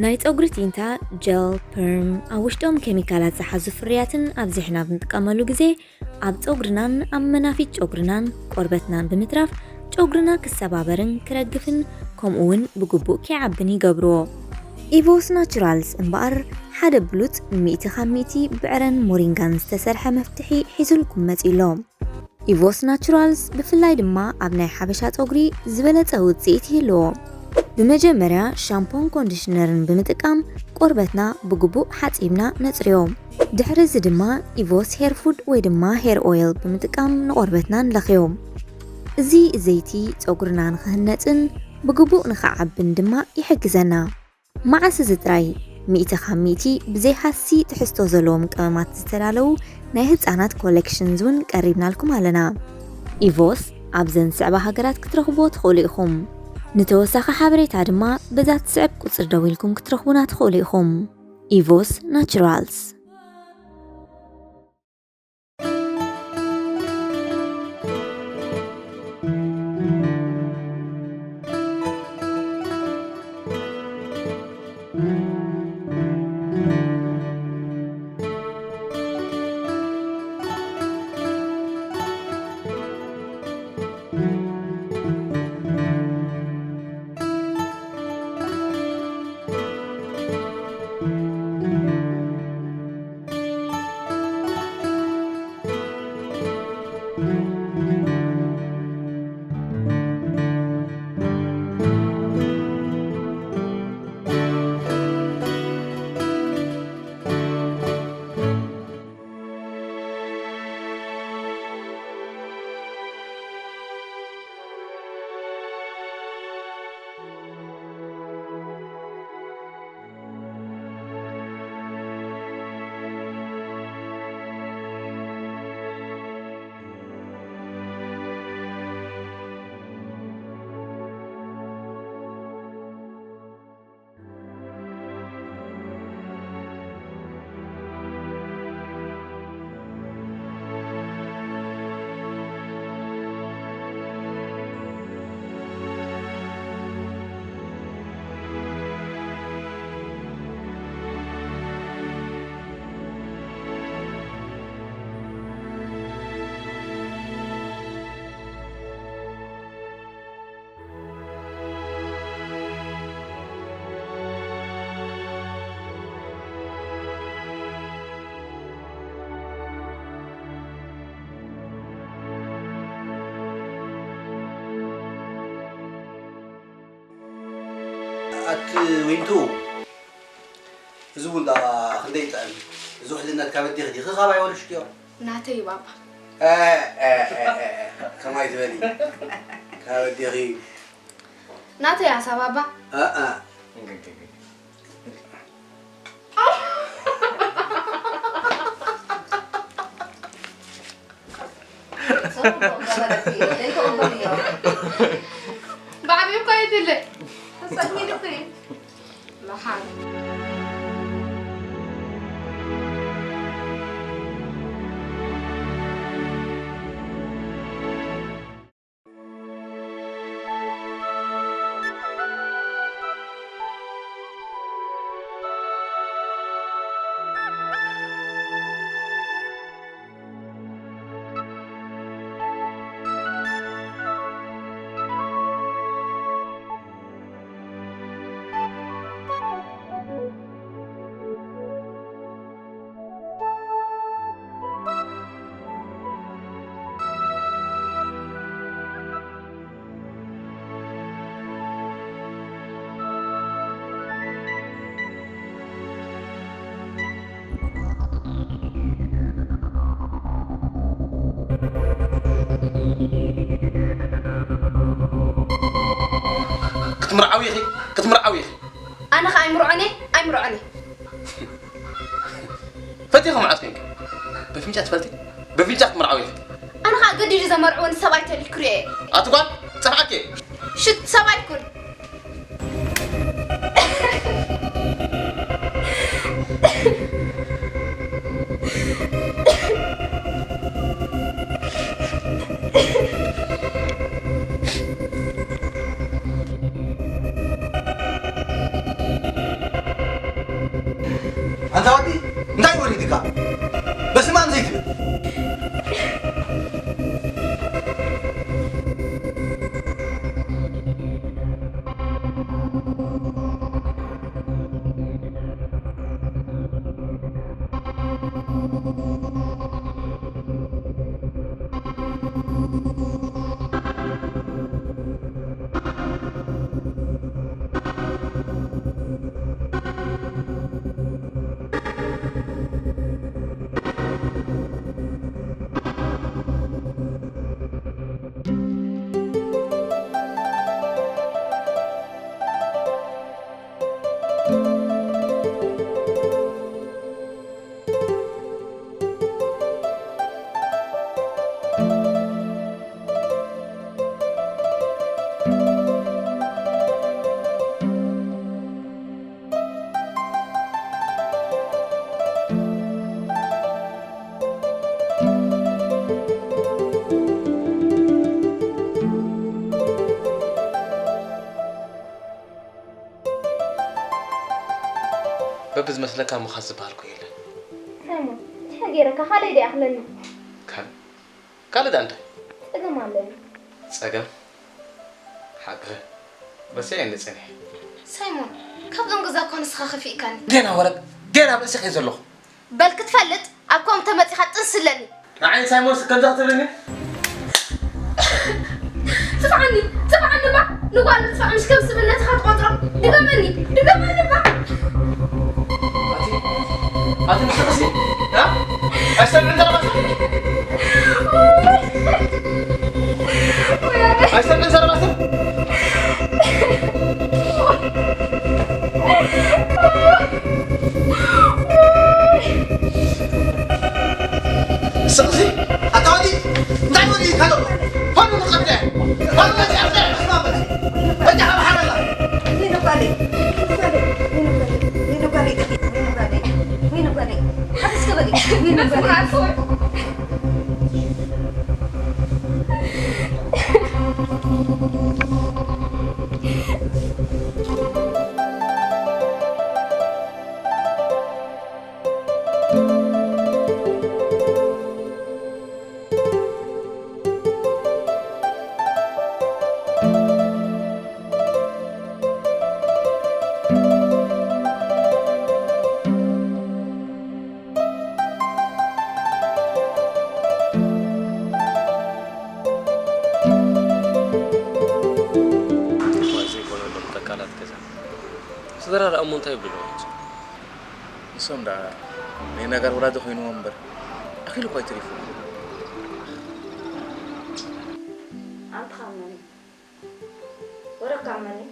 ናይ ጸጉሪ ቲንታ፣ ጀል፣ ፐርም፣ ኣብ ውሽጦም ኬሚካላት ዝሓዙ ፍርያትን ኣብዚሕና ኣብ ንጥቀመሉ ግዜ፣ ኣብ ጸጉርናን ኣብ መናፊት ጨጉርናን ቆርበትናን ብምትራፍ፣ ጨጉርና ክሰባበርን ክረግፍን፣ ከምኡ እውን ብግቡእ ከይዓብን ይገብርዎ። ኢቮስ ናቹራልስ እምበኣር፣ ሓደ ብሉጽ ሚእቲ ካብ ሚእቲ ብዕረን ሞሪንጋን ዝተሰርሐ መፍትሒ ሒዙልኩም መጺኡ ኣሎ። ኢቮስ ናቹራልስ ብፍላይ ድማ ኣብ ናይ ሓበሻ ጸጉሪ ዝበለጸ ውጽኢት ይህልዎ። ብመጀመርያ ሻምፖን ኮንዲሽነርን ብምጥቃም ቆርበትና ብግቡእ ሓጺብና ነጽርዮ። ድሕሪ እዚ ድማ ኢቮስ ሄር ፉድ ወይ ድማ ሄር ኦይል ብምጥቃም ንቆርበትና ንለኽዮ። እዚ ዘይቲ ጸጉርና ንኽህነጽን ብግቡእ ንኽዓብን ድማ ይሕግዘና። መዓስ እዚ ጥራይ፣ ሚእቲ ካብ ሚእቲ ብዘይ ሃሲ ትሕዝቶ ዘለዎም ቀመማት ዝተዳለዉ ናይ ህጻናት ኮሌክሽንስ እውን ቀሪብናልኩም ኣለና። ኢቮስ ኣብዘን ዝስዕባ ሃገራት ክትረኽብዎ ትኽእሉ ኢኹም። ንተወሳኺ ሓበሬታ ድማ በዛ ትስዕብ ቁጽሪ ደዊልኩም ክትረኽቡና ትኽእሉ ኢኹም። ኢቮስ ናቹራልስ። ኣቲ ዊንቱ፣ እዚ ቡን ደኣ ክንደይ ይጥዕም? እዚ ውሕልነት ካብ ኣዴኺ ዲኺ ካብ ኣይወረሽክዮ? ናተይ እዩ ባባ። እ፣ እ፣ እ፣ እ፣ እ፣ ከማይ ዝበሊ። ካብ ኣዴኺ። ናተይ ኣሳ ባባ። እ፣ እ። ብዓቢኡ እኮ የድሊ። ተጸሚዱ እኮ እዩ። ለሓን። ክትምርዓዊ ኢኺ፣ ክትምርዓዊ ኢኺ። ኣነ ኸኣ ኣይምርዖን እየ፣ ኣይምርዖን እየ። ፈቲኺ መዓስ ኮንኪ? በፍንጫ ትፈልጢ? በፍንጫ ክትምርዓዊ ኢኺ። ኣነ ኸኣ ገዲዱ ዘመርዕወኒ ሰብኣይ ተልክርዮ እየ። ኣቲ ጓል፣ ጸፍዓኪ። ሽት ሰብኣይ ኩን። በብዝመስለካ ምኻድ ዝበሃል እኮ የለን። ሳይሞን፣ እንታይ ገይረካ? ካልእ ደይ ኣኽለኒ። ካል-፣ ካልእ ደኣ እንታይ? ጸገም ኣለኒ። ጸገም? ሓቅኺ። ረሲዐ እንደ ጸኒሐ። ሳይሞን፣ ካብዞም ገዛ እኮ ንስኻ ከፊእካኒ። ጌና ወረድ፣ ጌና ኣብ ርእሲ ከይ ዘለኹ። በል ክትፈልጥ፣ ኣብ ኮም ተመጺኻ ጥንስለኒ። ንዓይ ሳይሞንስ ከምዛ ክትብልኒ? ጽፍዓኒ፣ ጽፍዓኒ እባ። ንጓል ምጽፋዕ ምሽ ከም ስብእነትኻ ትቖጽሮ። ድገመኒ፣ ድገመኒ እባ። ኣቲ፣ ኣቲ ንስኽሲ፣ እ? ኣይሰምዕን ዘረባሲ? ኣይሰምዕን ዘረባሲ? ስቕሲ ኣታዋዲ እንታይ ወዲ ካሎ ፋኑ ንቐደ ፋኑ ነዚ ኣርደ በጃ ሓሓረላ ዘይኮነሎም ተካላት ገዛ ስድራ ደኣ እሞ እንታይ ይብሉ ኣለዉ? ንሶም ደኣ ናይ ነጋር ወላዲ ኮይንዎም እምበር ኣኺሉ እኳ ኣይተሪፉ። ኣንታ ካብ መን እዩ? ወረካ መን እዩ?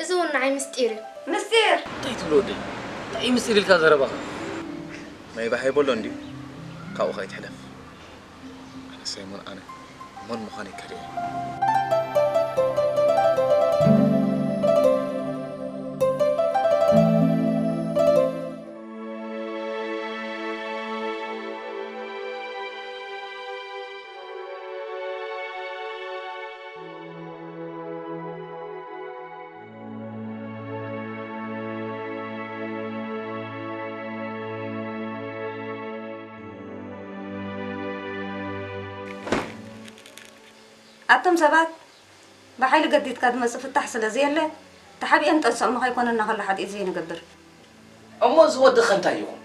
እዚ እውን ንዓይ ምስጢር እዩ። ምስጢር? እንታይ ትብሎ ወደይ? እንታይ እዩ ምስጢር ኢልካ ዘረባኻ? ናይ ባህ ኣይበሎ እንድዩ፣ ካብኡ ከይትሕለፍ። ኣነ ሳይሞን ኣነ መን ምዃነይ ከርእየ። ኣቱም ሰባት፣ ብሓይሊ ገዲድካ ዝመጽእ ፍታሕ ስለ ዘየለ፣ ተሓቢኤን ጠንስኦም ንኸይኮነና ከሎ ሓጢእት ዘይንገብር። እሞ እዚ ወዲ ኸ እንታይ ይኹን?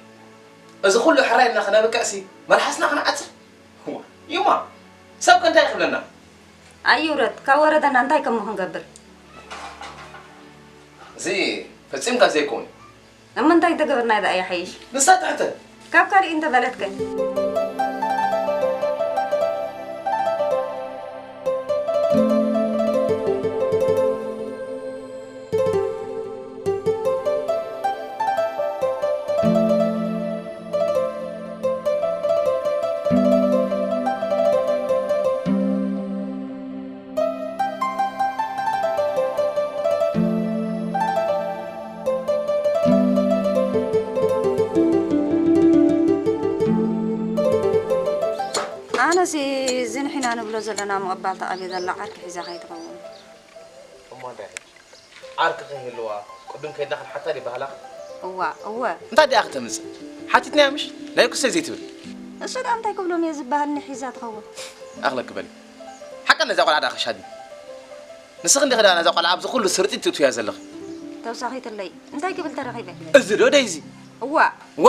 እዚ ኹሉ ሕራይ ኢልና ኸነብቅዕሲ መልሓስና ኸነዓጽፍ? እዋ፣ ዩማ፣ ሰብ ከ እንታይ ክብለና? ኣይውረድ፣ ካብ ወረደና እንታይ ከሞ ክንገብር? እዚ ፈጺምካ ዘይከውን እዩ። እሞ እንታይ እንተገበርናዮ ደኣ ይሓይሽ? ንሳ ትሕተት። ካብ ካልእ እንተበለትከ? ኣነሲ እዚ ንሕና ንብሎ ዘለና ምቕባል ተቐብያ ዘላ ዓርኪ ሒዛ ከይትኸውን። እሞ እንታይ? ዓርኪ ከይህልዋ ቅድም ከይድና ክንሓታ ድዩ ባህላ? እዋ፣ እወ። እንታይ ድኣ ክተምጽእ? ሓቲትናያ ምሽ? ናይ ኩሰይ ዘይትብል። እሱ ደኣ እንታይ ክብሎም እየ ዝበሃልኒ ሒዛ ትኸውን? ኣኽለኪ በሊ። ሓቀን ነዛ ቆልዓ ደኣ ክሻድኒ። ንስኺ እንዲኺ ደኣ ነዛ ቆልዓ ኣብዚ ኩሉ ስርጢት ትእትውያ ዘለኺ። ተውሳኺትለይ። እንታይ ክብል ተረኺበ? እዚ ዶ ደይዚ? እዋ። እዋ።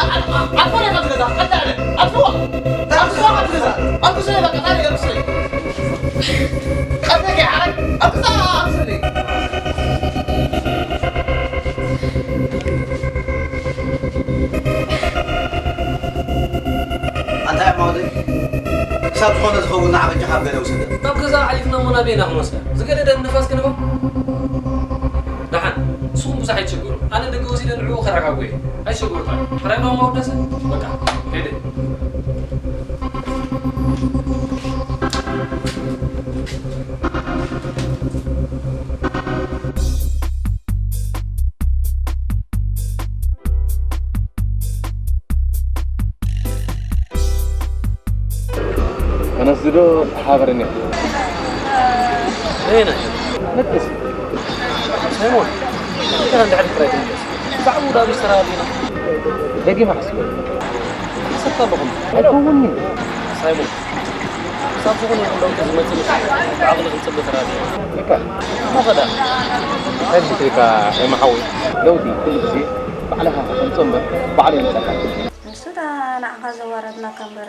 ኣልኮል ኢኻ ትገዛ፣ ቀጣ ኢኻ። ኣጥፍኦ። ኣጥፍኦ ኢኻ ትገዛ። ኣልኩሰ ኢኻ፣ ቀጣ ኢኻ፣ ኣልኩሰ። ቀጣ ኢኻ፣ ዓረቅ። ኣጥፍኦ፣ ኣጥፍኦ። ኣንታይ ማውዘይ? ክሳብ ዝኾነ ዝኸውን ንዓ በጃኻ ኣብ ገለ ውሰደ። ናብ ገዛ ኣሕሊፍና እሞ ናበይ ኢና ክንወስዳ? ዝገደደ ንፋስ ክንህቦ? ደሓን፣ ንስኹም ብዙሕ ኣይትሸገሩ። ኣነ ደገ ወሲደ ንዕኡ ከረጋግኦ እየ። ኣይትሸገሩ ጥራይ። ጥራይ ዶ ማውደሰ? በቃ፣ ከይደ። ኣነስ ዝዶ ሓበረኒ። ነይና። ነቅስ። ሳይሞን፣ እንተ እንድሕር ጥራይ ትምለስ። ብዛዕባኡ ዳ ብዝተረጋጊና። ደጊመ ክሕስበሉ። ሓሰብካ ኣለኹም። ኣይከውንን እዩ። ሳይሞን፣ ክሳብ ዝኾነ ይኹን ለውጢ ዝመጽእ ንሱ ብዓቕሊ ክንጽበ ተራእዩ። በቃ። እሞ ኸዳ። እንታይ ዝመስለካ ኤማ ሓወይ? ለውጢ ኩሉ ግዜ ባዕልኻ ከተምጽኦ እምበር ባዕሉ የምጽኣካ። ንሱ ደኣ ንዓኻ ዘዋረድናካ እምበር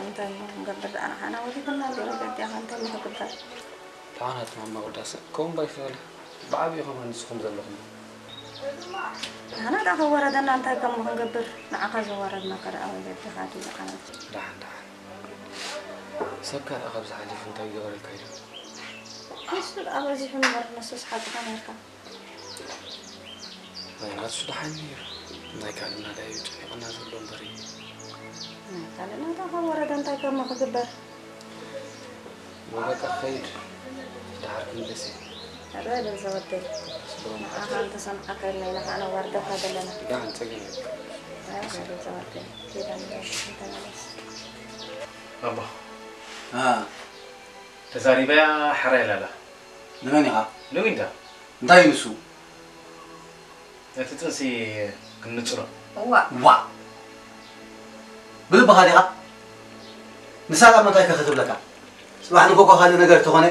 እንታይ እሞ ክንገብር ደኣ ንዓና ወሪዱና ኣሎ ወለዲ ኢኻ እንታይ እሞ ክግበር? ደሓን ኣትማማ ወዳሰ ከምኡ እምበር ይፈለ ብዓብዩ ከማን ንስኹም ዘለኹም። ንሕና ደኣ ከወረደና እንታይ ከም ክንገብር ንዓኻ ዘዋረድናካ ደኣ ወለዲ ኢኻ ድዩ ዝዓበየ? ደሓን ደሓን ሰብካ ደኣ ካብዚ ሓሊፉ እንታይ ይገበረልካ ኢሉ? ንሱ ደኣ በዚሑ እምበር ንሱስ ሓቅኻ ነርካ። ናይ ናትሱ ደሓን ነይሩ። ናይ ካልእና ደኣ እዩ ጨኒቕና ዘሎ እምበር እዩ። ናይ ካልእና ደኣ ካብ ወረደ እንታይ ከሞ ክግበር? እሞ በቃ ክኸይድ ደሓር ክምለስ እየ። ኧረ በል ዘወደይ። ንዓኻ እንተሰምዓካ ኢልና ኢና ከዓ ነዋርደካ ዘለና። ደሓን ጸገም የብሉን። ኧረ በል ዘወደይ። ኬዳ ንበል ተመለስ። ኣቦ። ኣ። ተዛሪበያ ሓራ ኢላላ። ንመን ኢኻ? ንዊንታ። እንታይ እዩ ንሱ? ነቲ ጥንሲ ክንጽሮ። እዋ። ዋ። ብልብኻ ዲኻ? ንሳ ዳኣ መታይከ ክትብለካ? ጽባሕ ንጎጎ ካልእ ነገር ተኾነ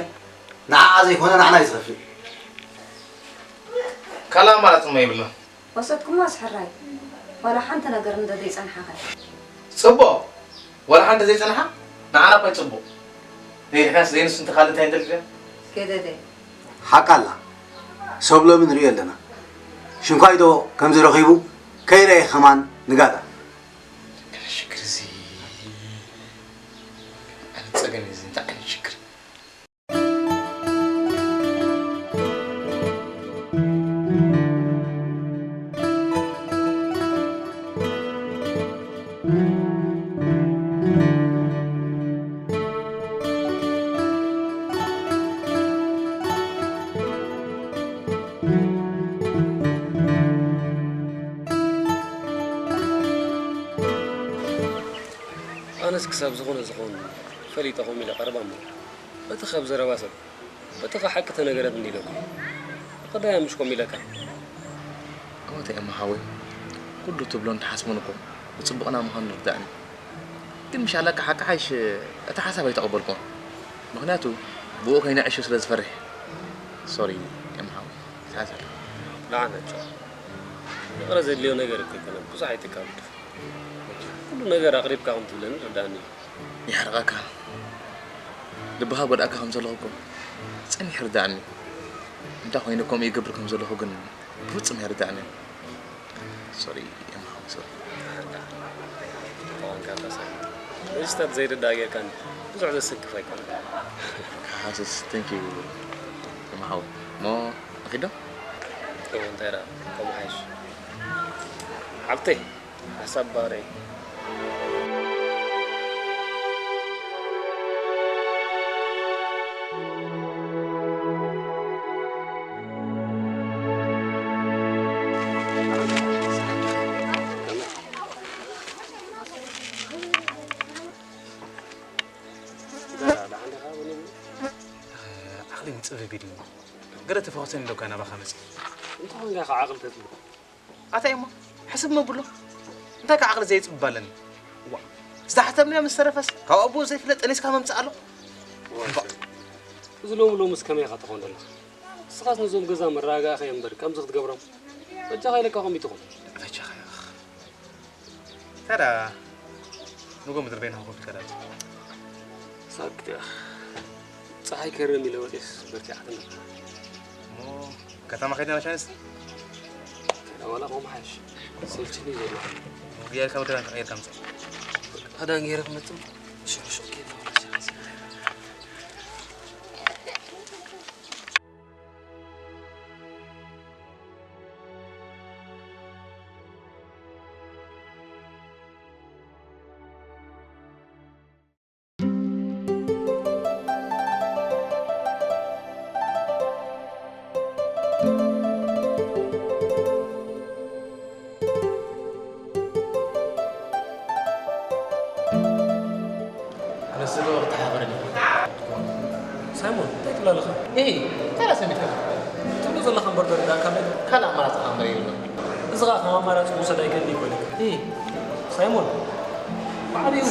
ንዓኣ ዘይኮነ ንዓና እዩ ዝኸፍእ። ካልእ ኣማራጺ እሞ የብልና። ወሰድኩማስ ሕራይ። ዋላ ሓንቲ ነገር እንተ ዘይጸንሓኸ። ጽቡቕ። ዋላ ሓንቲ ዘይጸንሓ ንዓና እኳ እዩ ጽቡቕ። ደይ ንሕናስ ዘይንሱ እንተ ካልእ እንታይ ንደሊ ዲና? ገደደ። ሓቃ ኣላ። ሰብ ሎሚ ንርእዮ ኣለና። ሽንኳይዶ ከምዚ ረኺቡ ከይረኣየ ከማን ንጋዳ። ሽግር እዚ ኣነ ጸገም እዚ እንታይ ዓይነት ሽግር? ኣነስ ክሳብ ዝኾነ ዝኾን ፈሊጠ ከምኡ ኢለ ቀረባ እሞ በቲ ካብ ዘረባ ሰብ በቲ ካብ ሓቂ ተነገረት እንዲለኩ ቀዳያ ምሽ ከምኡ ኢለካ። እወ ተኤማ ሓወይ፣ ኩሉ ትብሎን ትሓስቦን እኮ ንጽቡቕና ምዃኑ ይርዳእኒ። ግን ምሽ ኣለካ ሓቂ ሓይሽ እቲ ሓሳብ ኣይተቐበልኩዎን። ምኽንያቱ ብኡ ከይንዕሹ ስለ ዝፈርሕ። ሶሪ ኤማ ሓወይ፣ ይትሓዘለይ። ንዓ ናቸው። ይቕረ ዘድልዮ ነገር እኮ ኣይኮነን፣ ብዙሕ ኣይተካብድ። ኩሉ ነገር ኣቕሪብካ ከም ትብለኒ ይርዳእኒ እዩ። የሕርቐካ። ልብኻ ጎድኣካ ከም ዘለኹ እኮ ጸኒሑ ይርዳእኒ እዩ። እንዳ ኾይነ ከምኡ ይገብር ከም ዘለኹ ግን ብፍጹም ኣይርዳእንን። ሶሪ ኤማ ሓወይ፣ ሶሪ። ተዋንካ ታሳ። ንእሽታት ዘይርዳእ ጌርካኒ ብዙሕ ዘሰክፍ ኣይኮነን። ሓስስ፣ ቴንክ ዩ ኤማ ሓወይ። እሞ ንኺዶ? እወ፣ እንታይ ደኣ፣ ከምኡ ሓይሽ። ሓብተይ፣ ሓሳብ ባረይ። ዓቕሊ ምጽብብ ኢሉኒ። ገለ ተፈኹሰኒ ኢለ እኮ ናባኻ መጺእ። እንታይ ኾንካ ኢኻ ዓቕሊ ተጽብብ? ኣታ እሞ ሕስብ መብሎ። እንታይ ከ ዓቕሊ ዘየጽብብ ኣለኒ? ዋ፣ ዝተሓተምናዮ ምስ ተረፈስ ካብ ኣቦኡ ዘይፍለጥ ጠኒስካ መምጽእ ኣሎ? ዋ፣ እምባ። እዚ ሎሚ ሎምስ ከመይ ኢኻ ትኾን ዘለኻ? ንስኻስ ነዞም ገዛ መረጋጋእኻ እዮም እምበር ከምዚ ክትገብሮም። በጃኻ ኢለካ ከምኡ ትኹን። በጃኻ ኢኻ። ታዲያ ንጎ ምድሪ በይንኻ ኮፍ ኢልካ ዳኣ። ሳክት ኢኻ። ጸሓይ ከርም ኢለ ወጺኤስ በርቲዓትኒ። እሞ ከተማ ከይድና መሻንስ? ከይዳ ዋላ ከምኡ ሓይሽ። ሰልችኒ ዘሎ። እሞ ገይርካ ወደና ቀይርካ ምጻእ። ክዳን ገይረ ክመጽእ። ሽዑ ሽዑ ከይድና ዋላ ሻንስ። ኣነስ ዘለዎ ክተሓባበረኒ። ሳይሞን፣ እንታይ ትብል ኣለኻ? ኤይ፣ እንታይ ደኣ ሰሚዕካ? ትብሎ ዘለኻ እምበር ደርዳእካ ኣሎ። ካልእ ኣማራጺ ከኣ እምበር የብልናን። እዚ ኸኣ ከም ኣማራጺ ክውሰድ ኣይክእልን ኣይኮነን። እይ፣ ሳይሞን፣ ብዓቢኡ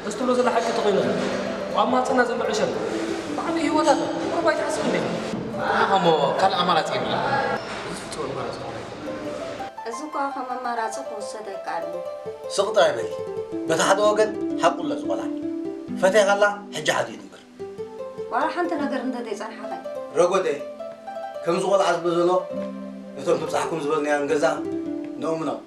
እዚ ትብሎ ዘላ ሓቂ ተኾይኑ፣ ኣብ ማህጸና ዘሎ ዕሸል ብዓቢኡ ህይወታታ ቁሩብ ኣይትሓስብን ዲኻ? ንዓኻ እሞ ካልእ ኣማራጺ የብልናን። እዚ ፍጹም ኣማራጺ ክኸውን ኣይክእልን። እዚ እኳ ከም ኣማራጺ ክውሰድ ኣይከኣልን። ስቕ ጥራይ በሊ። በቲ ሓደ ወገን ሓቁ ኣሎ እዚ ቆልዓ። ፈትያ ከላ ሕጂ ሓጢኡ ይንበር። ዋላ ሓንቲ ነገር እንተዘይጸንሓኸ? ረጎደ፣ ከምዚ ቆልዓ ዝብሎ ዘሎ፣ ነቶም ትብጻሕኩም ዝበልናዮም ገዛ ነእምኖም።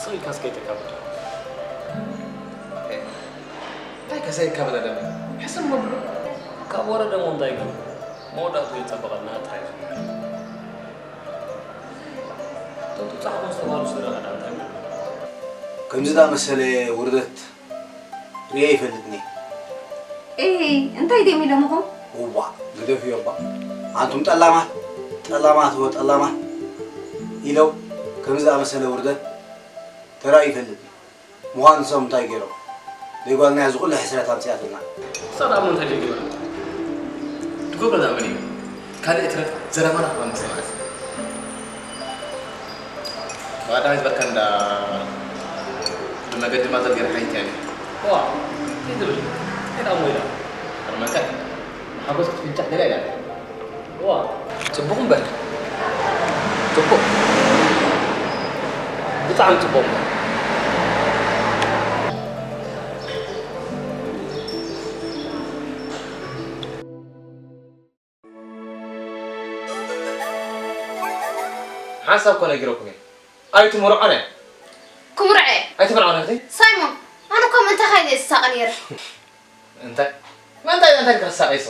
ስቕ ኢልካ እስከ ይተካብዳ። እንታይ ከሰይ ይካበዳ ደሞ? ሕስም መብሎ። ካብ ወረ ደሞ እንታይ ግን? መወዳእቱ ይጸበቐልና ጥራይ እዩ። እቶም ትብጻሕኩም ዝተባህሉ ስድራ ኸ እንታይ ይብሉ? ከምዚ ዝኣመሰለ ውርደት ርእየ ይፈልጥኒ። ኤሄ፣ እንታይ ድዮም ኢሎምኹም? እዋእ፣ ግደፍዮ እባ። ኣንቱም ጠላማት፣ ጠላማት ወጠላማት ኢሎም ከምዚ ዝኣመሰለ ውርደት ተራእዩ ይፈልጥኒ። ምዃኑ ንሶም እንታይ ገይሮም? ደይ ጓልና እያ እዚ ኩሉ ሕስረት ኣምጺኣትልና። ክሳብ ደኣ እሞ እንታይ ደይ ገበረት? ትገብሮ ደኣ መን እዩ? ካልእ ይትረፍ ዘረባና እኳ ንሰምዓስ። ብቐዳማይ ዝበልካ እንዳ ብመገዲ ማዘር ገይረ ሓይት እያ። ዋ፣ እንታይ ትብል? እንታይ ደኣ እሞ ኢላ? ኣርመንካ ንሓጎስ ክትፍንጫሕ ገለ ኢላ። ዋ፣ ጽቡቕ እምበር። ጽቡቕ። ብጣዕሚ ጽቡቕ እምበር። ሓንሳብ እኮ ነጊረኩም እየ። ኣይትምርዖን እያ። ክምርዖ እየ። ኣይትምርዖን እያ። ሳይሞን፣ ኣነ እኮ ምእንታኻ ኢለ ዝሳቐ ነይረ። እንታይ? መንታይ መንታይ ክትሳቐይሱ?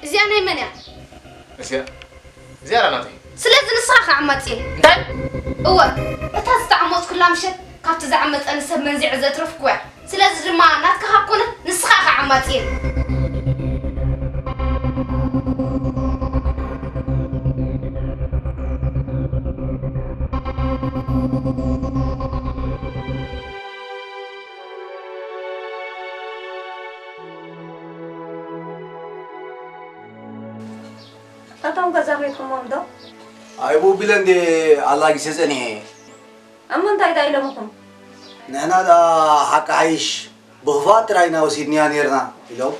እዚኣ ናይ መን እያ? እዚኣ እዚኣ ናተይ። ስለዚ ንስኻ ኸዓ ዓማጺ። እንታይ? እወ፣ እታ ዝተዓመጽኩላ ምሸት ካብቲ ዝዓመጸኒ ሰብ መንዚዐ ዘትረፍኩ እያ። ስለዚ ድማ ናትካ ካብ ኮነ ንስኻ ኢኻ ዓማጺ። እቶም ገዛ ሪእኩሞም ዶ? ኣይብኡ ቢለ እንዴ ኣላጊሰ ጸኒሐ። እሞ እንታይ ደኣ ኢሎምኹም? ንሕና ደኣ ሓቂ ሓይሽ ብኽፋት ጥራይ ኢና ወሲድንያ ኔርና ኢሎም።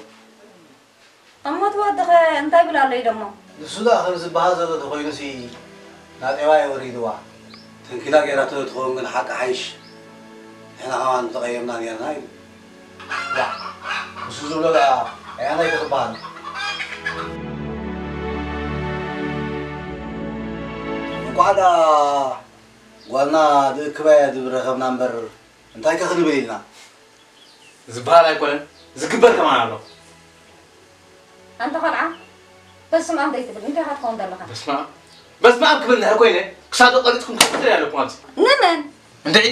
እሞ እቲ ወዲ ኸ እንታይ ይብል ኣሎ ኢሎሞ? ንሱ ደኣ ከም ዝበሃል ዘሎ ተኾይኑሲ ናጤባ እየ ወሪድዋ። ተንኪላ ገይራቶ ትኸውን ግን ሓቂ ሓይሽ ንሕና ከማን ምተቐየምና ኔርና ኢሉ። ዋ፣ ንሱ ዝብሎ ደኣ ኣያናይ ክትበሃል? እንቋዕ ደኣ ጓልና ዝእክባ እያ ዝብል ረኸብና እምበር፣ እንታይ ከ ክንብል ኢልና? ዝበሃል ኣይኮነን፣ ዝግበር ከማን ኣሎ። ኣንታ ቖልዓ፣ በስመ ኣብ ዘይትብል እንታይ ኢኻ ትኸውን ዘለኻ? በስመ ኣብ፣ በስመ ኣብ ክብል እንድሕር ኮይነ፣ ክሳዱ ቆሪፅኩም ክትጥሪ ኣለኩም ኣብዚ። ንመን? እንድዒ።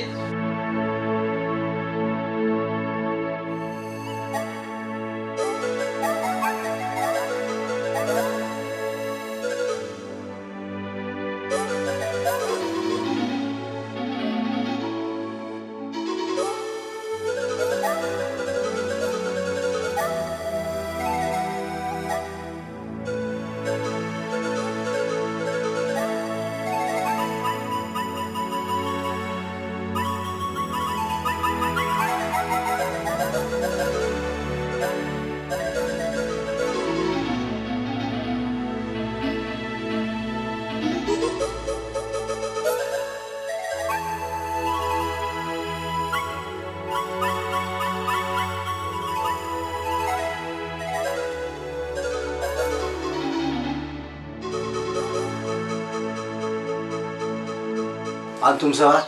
ኣንቱም ሰባት፣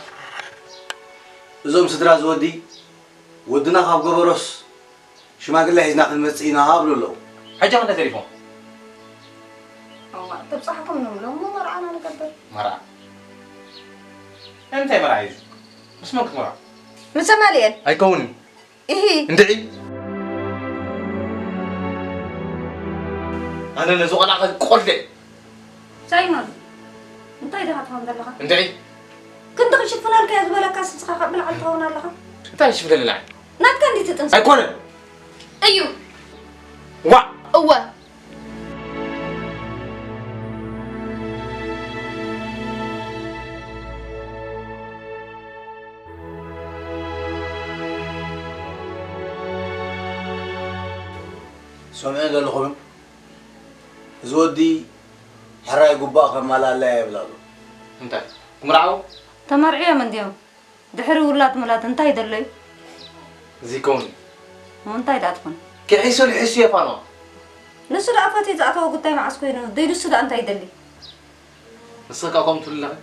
እዞም ስድራ ዝወዲ ወድና ካብ ገበሮስ ሽማግለ ሒዝና ክንመጽእ ኢና ኣብሉ ኣለዉ። ሕጂ ክንደይ ተሪፎም? እዋ፣ ተብጻሕኩም ንብሎም፣ እሞ መርዓና ንገብር። መርዓ? እንታይ መርዓ እዩ? ምስ መን ክትምርዖ? ምስ ኣማኑኤል። ኣይከውንን። ኢሂ። እንድዒ። ኣነ ነዚ ቆልዓ ክቆልዕ። ሳይሞን፣ እንታይ ዲኻ ትኸውን ዘለኻ? እንድዒ። ክንዲ ክሽፍነልካ እየ ዝበለካ፣ ስስኻ ካብ ብልዓል ትኸውን ኣለኻ። እንታይ ክሽፍነልና? ናትካ እንዲ ትጥንስ። ኣይኮነን። እዩ። ዋእ! እወ። ሰምዑ ዘለኹም፣ እዚ ወዲ ሕራይ ጉባእ ከማላእለያ ይብል ኣሎ። እንታይ? ክምርዓው? ተመርዕዮም እንድዮም። ድሕሪ ውላድ ምውላድ እንታይ ይደለዩ? እዚ ይከውን እዩ። እሞ እንታይ ደኣ ትኾን? ክሒሱ ልሒሱ እየ ፋኖ። ንሱ ደኣ ፈትዩ ዝኣተወ ጉዳይ መዓስ ኮይኑ? ደይ ንሱ ደኣ እንታይ ይደሊ? ንስኺ ከኣ ከምኡ ትብሊ ኣለኺ?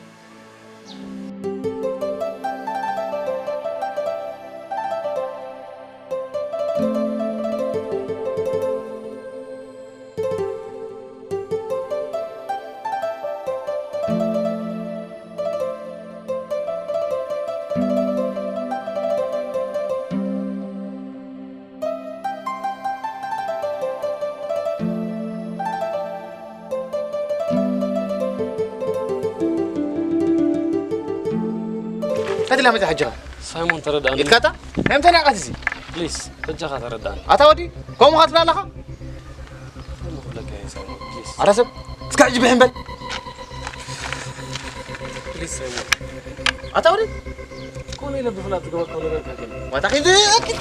እንታይ ኢላ መጺኣ ሕጂ ኸ? ሳይሞን፣ ተረዳእኒ። ኢልካ ኣታ? ናይ ምንታይ ናቕት እዚ? ፕሊስ፣ በጃኻ ተረዳእኒ። ኣታ ወዲ፣ ከምኡ ኸ ትብል ኣለኻ? እንታይ ክብለካ እየ ሳይሞን፣ ፕሊስ። ኣታ ሰብ፣ እስከ ሕጂ ብሕም በል። ፕሊስ ሳይሞን። ኣታ ወዲ፣ ኮነ ኢለ ብፍላጥ ዝገበርኩ ነገር እንታይ ከ? ዋታ ኺድ፣ ኣኪድ።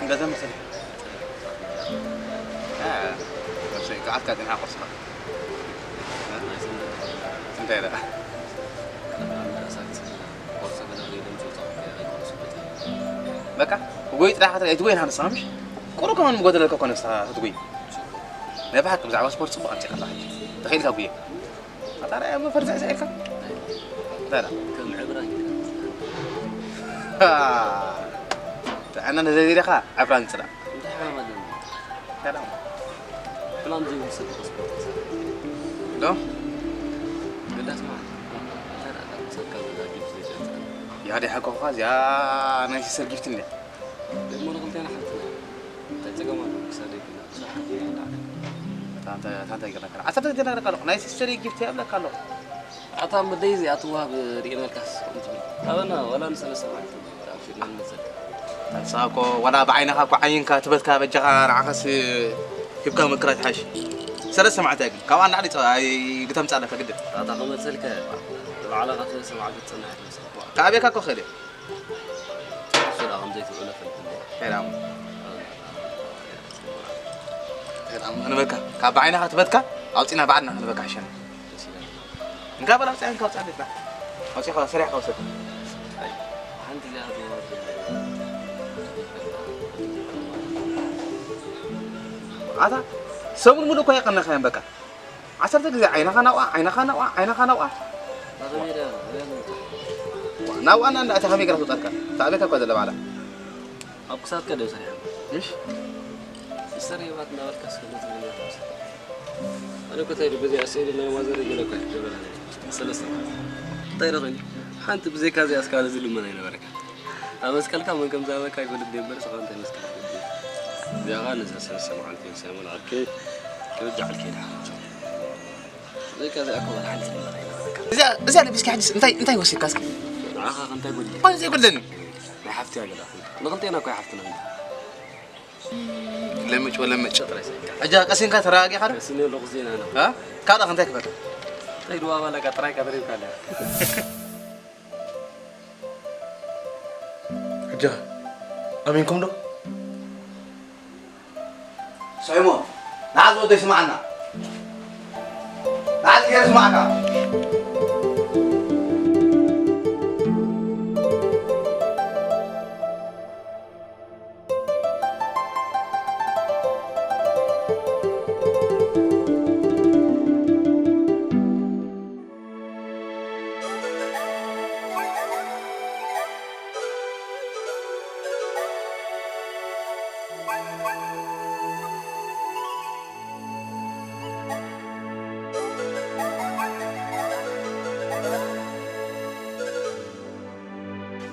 ገዛ መሰለኝ። አ፣ እሺ፣ ከዓልካ ጤና ቁርስኻ። እንታይ ደኣ? በቃ፣ ትጎይ ጥራሕ ክትርኢ፣ ኣይትጎይን ሓንሳ ምሽ? ቁሩብ ከማን ምጎደለካ ኮነ ንስኻ ክትጎይ። ናይ ብሓቂ ብዛዕባ ስፖርት ጽቡቕ ኣምጺእካ ኣለኻ ሕጂ። ተኽኢልካ ጉየ። ኣታ ርኣያ እሞ ፈርዛይ ስዒርካ። እንታይ ደኣ? ከም ዕብራን ጌርካ። ጥዕና ነዘይደሊኻ ዕብራን ጽላእ። እንታይ ሕማም ኣለኒ? ሰላም። ሕማም ዘይብሉ ሰብ እኮ ስፖርት ይሰርሕ። ዶ? ግዳስ ማለት እንታይ ደኣ ካብ ምሳልካ ብዛ ጊፍት ዘይትረጽእ? ያ ዲሓ እኮ እዚኣ ናይ ሲስተር ጊፍት እንድያ። ደግሞ ንኽልቴና ሓንትና። እንታይ ጸገም ኣሎ? ክሳደይ ኪና ብዙሕ ሓንቲ እያ እንዳዕለካ። እታ እንታይ፣ እታ እንታይ ገለካ? ዓሰርተ ግዜ እንዳዕለካ ኣለኹ። ናይ ሲስተር ጊፍት እያ እብለካ ኣለኹ። ኣታ መደይ እዚኣ ትወሃብ ርኢናልካስ ከምኡ ትብል። ኣበና ዋላ ንሰለስተ መዓልቲ ኣብ ፊልም ንመጸልካ። ንስኻ እኮ ዋላ ብዓይንኻ እኮ ዓይንካ ትበትካ በጃኻ ንዓኻስ ሂብካ ምክራይ ትሓይሽ። ሰለስተ መዓልቲ ኣይግን። ካብኣ ንላዕሊ ጸ-፣ ኣይ-፣ ግተምጻለካ ግድን። ኣታ ክመጸልካ እየ። ንባዕልኻ ሰለስተ መዓልቲ ትጸንሕ ኣይትመስል። ከኣቤካ እኮ ክእል እየ። እሱ ደኣ ከም ዘይትውዕሎ ፈልጥ እንዴ። ሰላም። ሰላም፣ ክንበካ። ካብ ብዓይንኻ ትበትካ ኣውጺና ባዕልና ክንበካ ይሓሸና። ደስ ይላል። እንካ በል ኣውጽኣ፣ እንካ ኣውጽኣ ቤትና። ኣውጺኻ ሰሪሕካ ውሰድ። ሓንቲ እዚኣ ትወርድ። ኣታ ሰሙን ሙሉእ እኮ የቐነኻዮም በቃ። ዓሰርተ ግዜ ዓይንኻ ናብኣ፣ ዓይንኻ ናብኣ፣ ዓይንኻ ናብኣ። ናብኣ እና፣ እና፣ እታ ከመይ ገይራ ትውጻልካ? እታ ኣቤት እኮ ዘለ ባዕላ። ኣብ ክሳድካ ደው ሰሪሓ። ምሽ? ይሰር የባት እናበልካ እስከ ትግርኛ ትምስል። ኣነ እኮ እንታይ ኢሉ በዚኣ ስእሊ ናይ ማዘር ገለ እኮ ኣይትገብረላ ነይሩ። ሰለስተ ማለት። እንታይ ኢሉ ኮይኑ? ሓንቲ ብዘይካ እዚኣ እስካብ እዚ ልመና ኣይነበረካ። ኣብ መስቀልካ መን ከም ዝሃበካ ኣይፈልጥ ድየ እምበር፣ ስኻ እንታይ መስቀል ትፈልጥ? እዚኣ ኸኣ ነዛ ሰለስተ መዓልቲ ሳይሞን ዓርከይ ክበጃ ዓርከይ ድሓን። ብዘይካ እዚኣ እኮ ወላ ሓንቲ ልመና ኣይነበረካ። እዚኣ፣ እዚኣ ለቢስካ ሕጅስ እንታይ፣ እንታይ ወሲድካ እስኪ? ንዓኻ ከ እንታይ ጎዲሉ? እንታይ ዘይጎድለኒ? ናይ ሓፍቲ ኣገዳ ንኽልቴና እኮ እያ ሓፍትና። ለምጭ ወለምጭ ጥራይ። ሕጂ ቀሲንካ ተረጋጊኻ ዶ? ቀሲነ ኣለኹ ዜና ነው። እ? ካልእ እንታይ ክፈል? እንታይ ድዋ ባላካ ጥራይ ቀደሪብካ ኣለ። ሕጂ ኣሚንኩም ዶ? ሳይሞን፣ ንዓዚ ወደይ ስማዓና። ንዓዚ ገይረ ስማዓካ።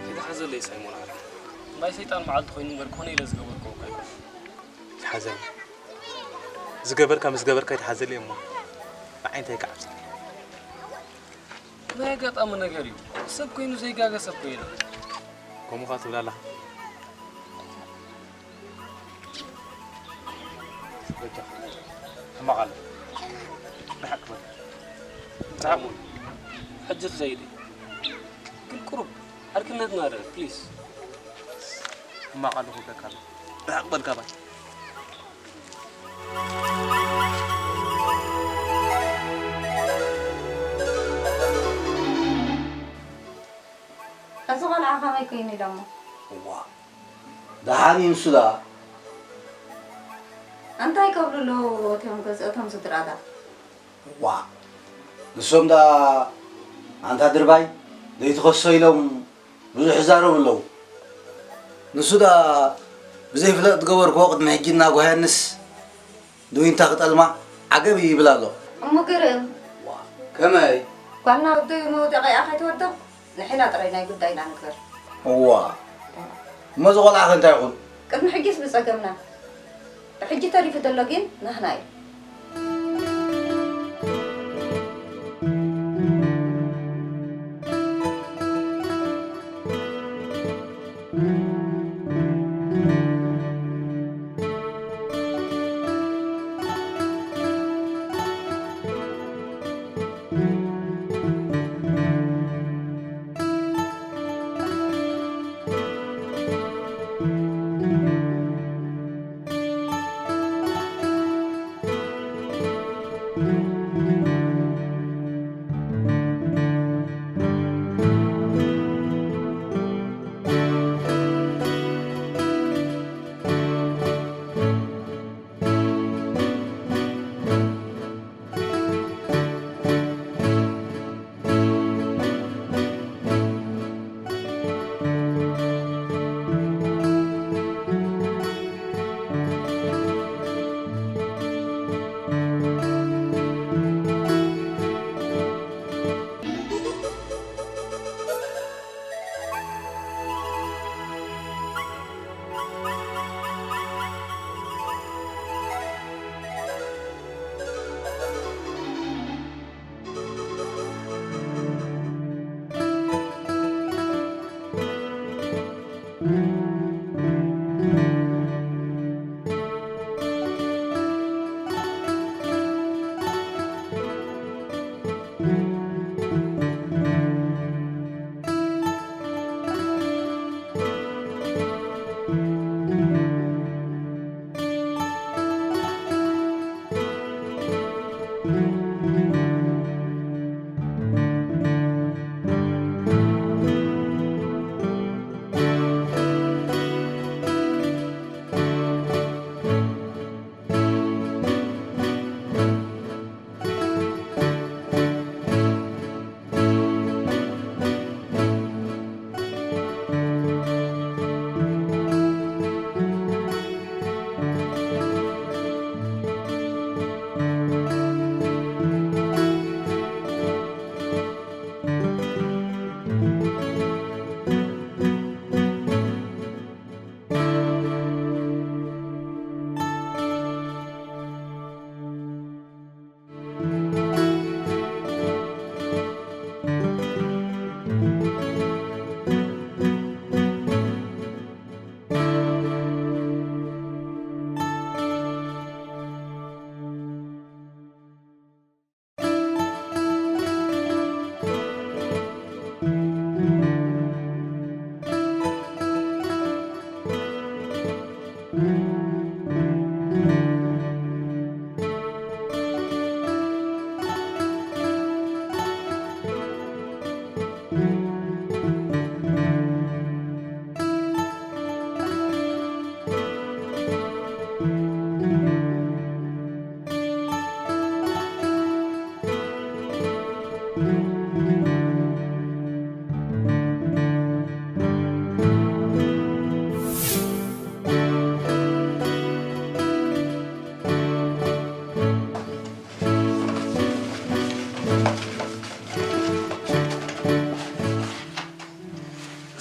ኣይትሓዘለይ ሳይሞን ዓርከይ። ናይ ሰይጣን መዓልቲ ኮይኑ እምበር ኮነ ኢለ ዝገበርክዎ እኮ ኣይኮነን። ኣይትሓዘለይ። ዝገበርካ ምስ ገበርካ ኣይትሓዘለይ እሞ ንዓይ እንታይ ክዓብሰለይ? ናይ ኣጋጣሚ ነገር እዩ። ሰብ ኮይኑ ዘይጋገ ሰብ እኮ የለን። ከምኡ ኸኣ ትብል ኣለኻ። በጃኻ። ሕማቕ ኣሎ። ብሓቂ በል። ብሓቂ። ሕጂ ክኸይድ እየ። ግን ቁሩብ ዓርክነትና ርእ፣ ፕሊስ። ሕማቕ ኣሎ ክብለካ ኣሎ። ብሓቂ በል ካባይ። እዚ ቆልዓ ከመይ ኮይኑ ኢሎሞ? እዋ፣ ደሓን እዩ ንሱ ደኣ። እንታይ ከብሉ ኣለዉ እቶም ገዝ-፣ እቶም ስድራ ደኣ? እዋ፣ ንሶም ደኣ ኣንታ ድርባይ ለይቲ ከሶ ኢሎም ብዙሕ ይዛረቡ ኣለዉ። ንሱ ደኣ ብዘይፍለጥ ዝገበርክዎ ቅድሚ ሕጂ እናጓህየንስ ንዊንታ ክጠልማ ዓገብ ይብል ኣሎ። እሞ ግርም። ዋ፣ ከመይ? ጓልና ወደይ መውደቂኣ ከይትወድቕ ንሕና ጥራይ ናይ ጉዳይና ንግበር። እዋ፣ እሞ እዚ ቆልዓ ከ እንታይ ይኹን? ቅድሚ ሕጂስ ብጸገምና፣ ብሕጂ ተሪፉ ዘሎ ግን ናህና እዩ።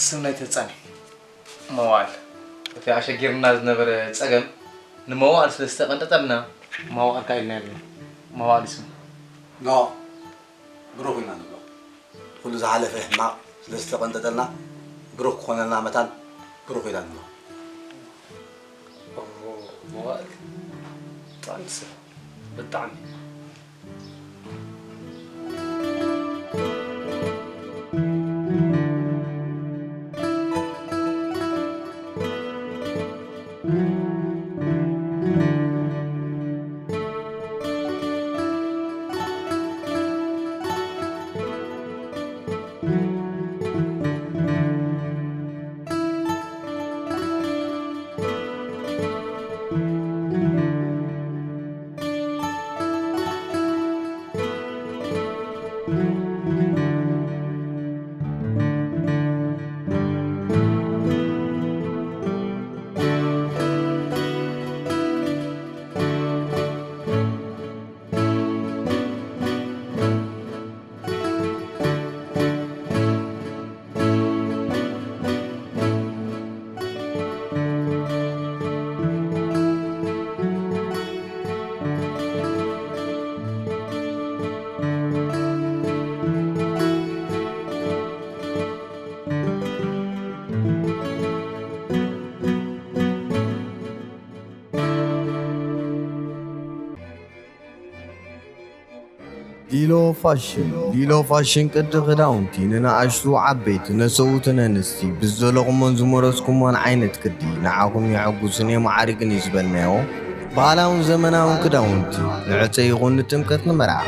ስም ናይቲ ህጻን እዩ። መዋል። እቲ ኣሸጊርና ዝነበረ ጸገም ንመዋል ስለ ዝተቐንጠጠልና መዋል ኢልና ኣለና። መዋል እዩ ስሙ። ኖ፣ ብሩኽ ኢና ንብሎ። ኩሉ ዝሓለፈ ሕማቕ ስለ ዝተቐንጠጠልና ብሩኽ ክኾነልና መታን ብሩኽ ኢና ንብሎ። ኦሆ፣ መዋል። ብጣዕሚ ሰብ። ብጣዕሚ። ሊሎ ፋሽን። ሊሎ ፋሽን ቅዲ ክዳውንቲ ንንኣሽቱ ዓበይቲ፣ ነሰውትን ኣንስቲ፣ ብዝደለኹሞን ዝመረጽኩሞን ዓይነት ቅዲ ንዓኹም የሐጉስን የመዓርግን እዩ ዝበልናዮ። ባህላውን ዘመናውን ክዳውንቲ ንዕጸ ይኹን ንጥምቀት ንመርዓ፣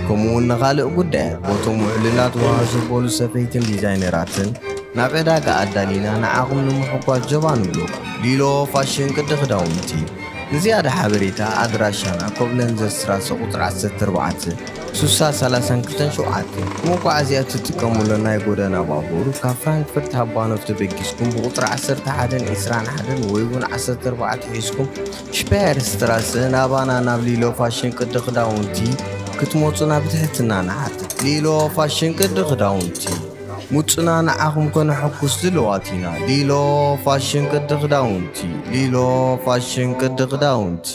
ከምኡውን ንኻልእ ጉዳያት፣ ቦቶም ውዕሉላት ወሃ ዘበሉ ሰፈይትን ዲዛይነራትን ናብ ዕዳጋ ኣዳሊና ንዓኹም ንምሕጓስ ጀባ ንብለኩም። ሊሎ ፋሽን ቅዲ ክዳውንቲ። ንዝያዳ ሓበሬታ ኣድራሻና ኮብለንዘ ስትራሰ ቁጽሪ ዓሰርተ ኣርባዕተ፣ ስሳ ሰላሳን ክልተን ሸውዓተ። መጓዓዝያ እትጥቀሙሉ ናይ ጎደና ባቡር ካብ ፍራንክፈርት ሃባኖፍ ተበጊስኩም ብቁጽሪ ዓሰርተ ሓደን ዕስራን ሓደን ወይ እውን ዓሰርተ ኣርባዕተ ሒዝኩም ሽፓየር ስትራሰ ናባና ናብ ሊሎ ፋሽን ቅዲ ክዳውንቲ ክትመጹና ብትሕትና ንሓትት። ሊሎ ፋሽን ቅዲ ክዳውንቲ። ምጹና ንዓኹም ከነሐጉስ ድልዋት ኢና። ሊሎ ፋሽን ቅዲ ክዳውንቲ። ሊሎ ፋሽን ቅዲ ክዳውንቲ።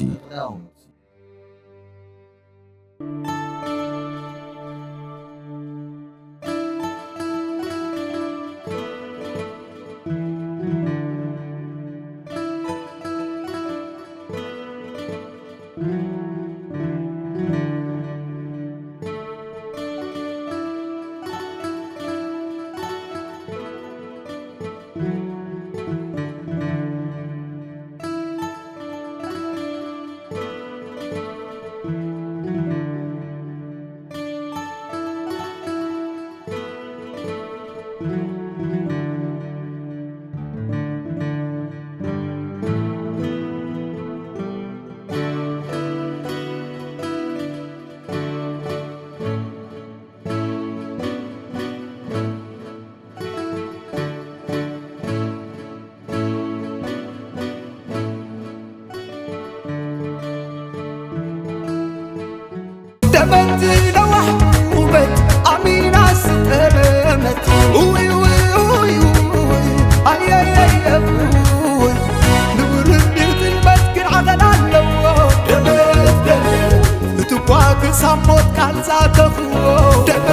ሳሞት ቃል ዛተኽዎ ደመ